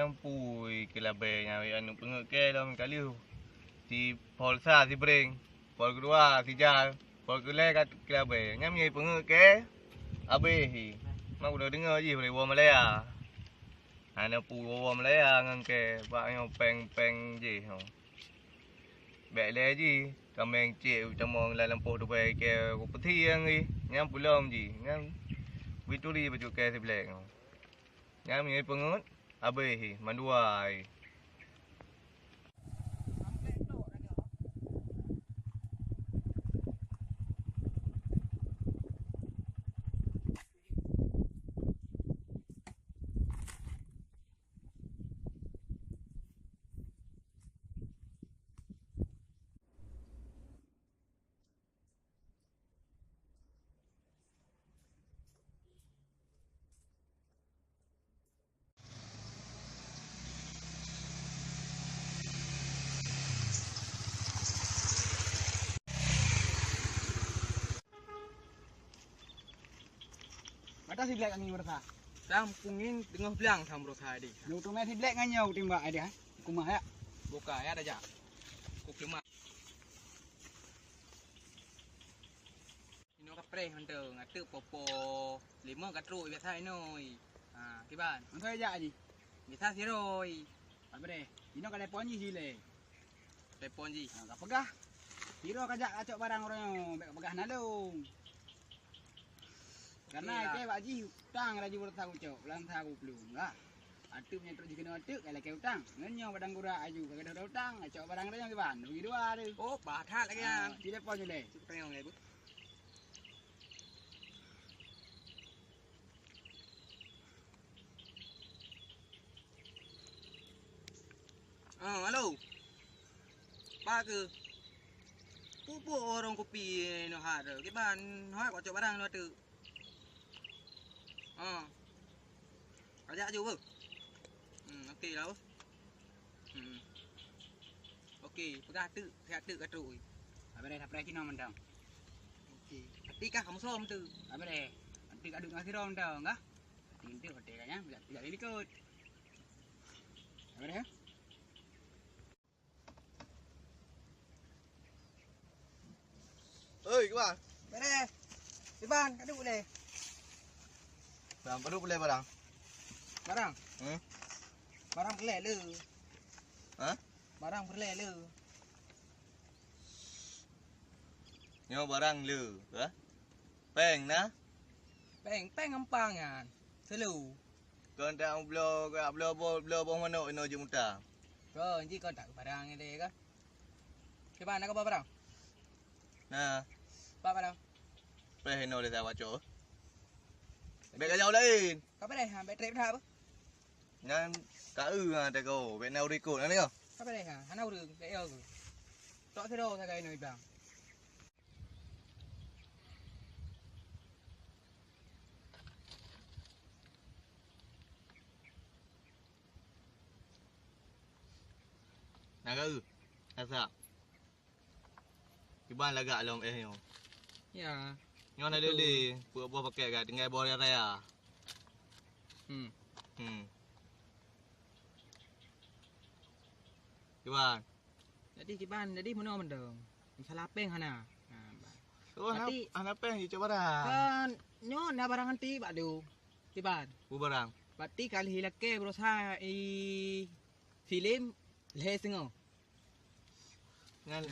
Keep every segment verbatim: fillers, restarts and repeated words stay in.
Pui keu labée nyan, wék aneuk peungeuet kée lom ka lheueh. Si Polsa si Breng, Pol keudua si Jal, Pol keulhée ka keu labée. Nyan meunyoe peungeuet kée, abéh hi. Mak udah deungoe jih bri woe Malaya. Hana pui woe Malaya ngon kée bak nyoe péng-péng jih nyoe. Bék lé jih kaméng cék tamong lam lampôh Dubai kée kupeusieng jih. Nyan pulom jih. Nyan wituri bacut kée siblek nyoe. Nyan meunyoe peungeuet, abéh hi, mandua hi. Mata siblek angin beurasa. Sang pungin teungoh blang sang beurasa deh. Nyoe teumé siblek ngon nyoe timbak deh. Kumah ya. Buka ya dah jak. Ku keumah. Inoe ka preh mantong, ateuk popo lima ka trok biasa inoe. Ha, kiban. Mantong jak ji. Biasa siroi. Ka preh. Inoe ka telepon ji sile. Telepon ji. Ha, ka peugah. Siroi ka jak acok barang uroe nyoe, bèk ka peugah nalong. Karena ke bak jih utang laju beurasa kucok, ulang sa kuplueng lah. Ateuk meunyoe trok jikeunoe ateuk, ka lakée utang. Ngon nyoe padang gura aju, ka gadôh utang, acok barang uroe nyoe kiban, rugi dua tu. Oh, bah that lagée nyan. Telepon ulée. Cuk tanyong lé bu. Ah, halo. Pak ke? Pupuk orang kopi noh hat. Kiban noh hat kok cok barang noh tu. Ah. Kajak aju ke? Hmm, okey lah. Hmm. Okey, peugah teuk, siap teuk ka trok. Habis dah sampai sini mantong. Okey. Hati kah kamu som tu? Habis dah. Nanti ka duduk ngasih rom mantong kah? Hati nanti hotel kah ya? Tidak tidak ikut. Habis dah. Oi, Kiban. Bere. Kiban, ka duek lé. Bang, ka duek lé barang. Barang? Hmm? Barang peureulée le. Ha? Barang peureulée le. Nyoe barang le, ha? Péng na? Péng, péng gampang nyan. Selu. Kon tak bloe, bloe boh, bloe boh manok inoe jeuet muta. Kon ji kon tak barang nyan deh ka. Kiban, na ka barang? Na. Pat barang? Preh inoe lé sawa cok. Bèk ka jaoh laén. Ka preh ha, bèk trép that apa? Nyan ka eu ha tego, bèk na ureueng ikot na nyoe. Ka preh ha, hana ureueng, bèk yo. Tok sedo sagai inoe ibang. Na ka eu? Asa. Kiban lagak lom éh nyoe. Ya. Nyoe na lé-lé, peuet boh pakèt ka tinggai boh raya-raya. Hmm. Hmm. Kiban. Jadi kiban, jadi meunoe mantong. Masalah péng hana. Ha, ba-, oh, hana, berarti hana péng jicok barang. Kan nyoe na barang anti bak du. Kiban. Bu barang. Berarti ka lheueh lakée berusaha i filem lhée singoh. Nyan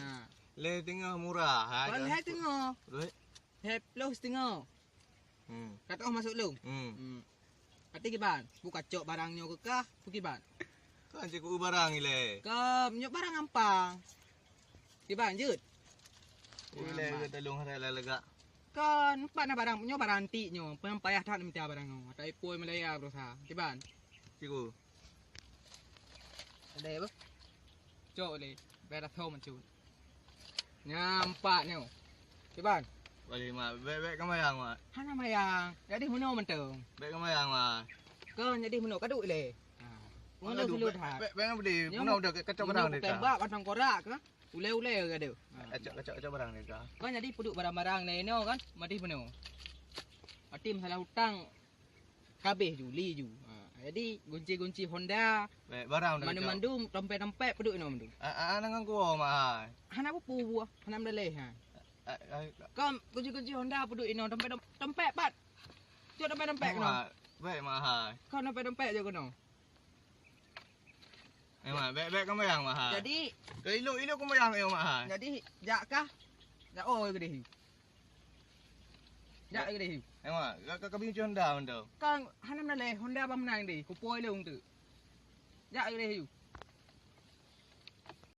lhée singoh murah, ha. Kon lhée singoh. Lhée ploh singoh. Hmm. Ka toh masuk lôn. Hmm. Hmm. Kati kiban, bu kacok barang nyoe keu kah, bu kiban. Kan cit ku barang ilée. Ka nyoe barang gampang. Kiban jeuet. Ilée keu talung hai lega. Kan pat na barang nyoe, barang antik nyoe, payah that mita barang nyoe. Tapi pui Malaya berusaha. Kiban. Siku. Ada apa? Cok lé, bèk rathom acut. Nyan pat nyoe. Kiban. Boleh mak, bèk bèk ka mayang mak. Hana mayang. Jadi meunoe mantong. Bèk ka mayang mak. Kon jadi meunoe ka duek lé. Ha. Meunoe sulu that. Bèk bèk bèk. Meunoe udah kacau barang deh. Tembak batang korak ke? Ulée-ulée ka deh. Kacau kacau kacau barang deh ka. Kon jadi peuduek barang-barang nyoe kan? Mati meunoe. Mati masalah utang. Kabeh ju, li ju. Ha, Jadi, gunci-gunci Honda, Bèk, barang dah mandum-mandum, dompet-dompet peuduek inoe mandum. Ah, ah, ah, nang kuwoe, Mak hai. Hana peue-peue buah, hana meudaleh, ha. Ah, ah, ah. Kon gunci-gunci Honda peuduek inoe, dompet, dompet pat. Cok dompet-dompet keunoe. Mak, bèk, Mak hai. Kon dompet-dompet jok keunoe. Eh, Mak, bèk, bèk kon barang, Mak hai. Jadi, kon ilok-ilok kon barang, eh, Mak hai. Jadi, jak kah? Jak, oh, keudéh. Jak keudéh. Eh, Mak, ka, ka, ka bingung Honda mantong. Kon hana meudaleh, Honda ban meunan deh, kupo ilong tu. Jak keudéh.